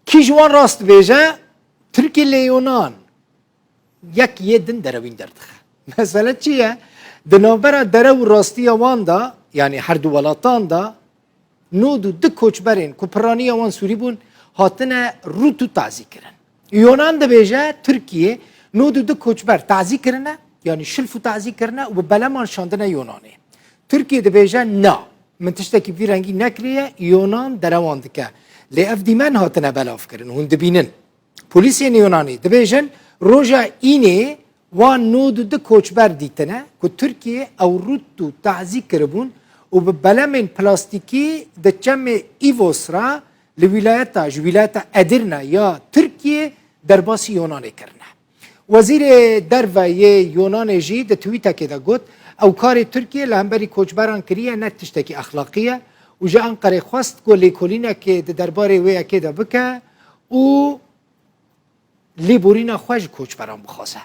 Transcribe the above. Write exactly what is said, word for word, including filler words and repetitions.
Kî ji wan rast dibêje, Tirkî lê Yunan yek yê din derewîn derdixe. Mesele çi ye? Di navbera derew û rastiya wan de, yanî her du welatan de, nod û du koçberên ku piraniya wan Sûrî bûn, hatine rût û tazî kirin. Yunan dibêje, Tirkiye nod û du koçber tazî kirine, yanî şilf û tazî kirine û bi beleman şandine Yunanê. Tirkiye dibêje, na, min tiştekî vî rengî nekiriye, Yunan derewan dike. Lê ev dîmen hatine belavkirin, hûn dibînin. Polîsên Yunanî dibêjin, roja Înê wan nod û du koçber dîtine ku Tirkiye ew rût û tazî kiribûn û bi belemên plastîkî di çemê Îvos re li wîlayeta, ji wîlayeta Edirne ya Tirkiye derbasî Yunanê kirine. Wezîrê Derve yê Yunanê jî di twîtekê de got, ew karê Tirkiye li hemberî koçberan kiriye ne tiştekî exlaqî ye û ji Enqerê xwest ku lêkolînekê di derbarê wê yekê de bike û lêborîna xwe ji koçberan bixwaze.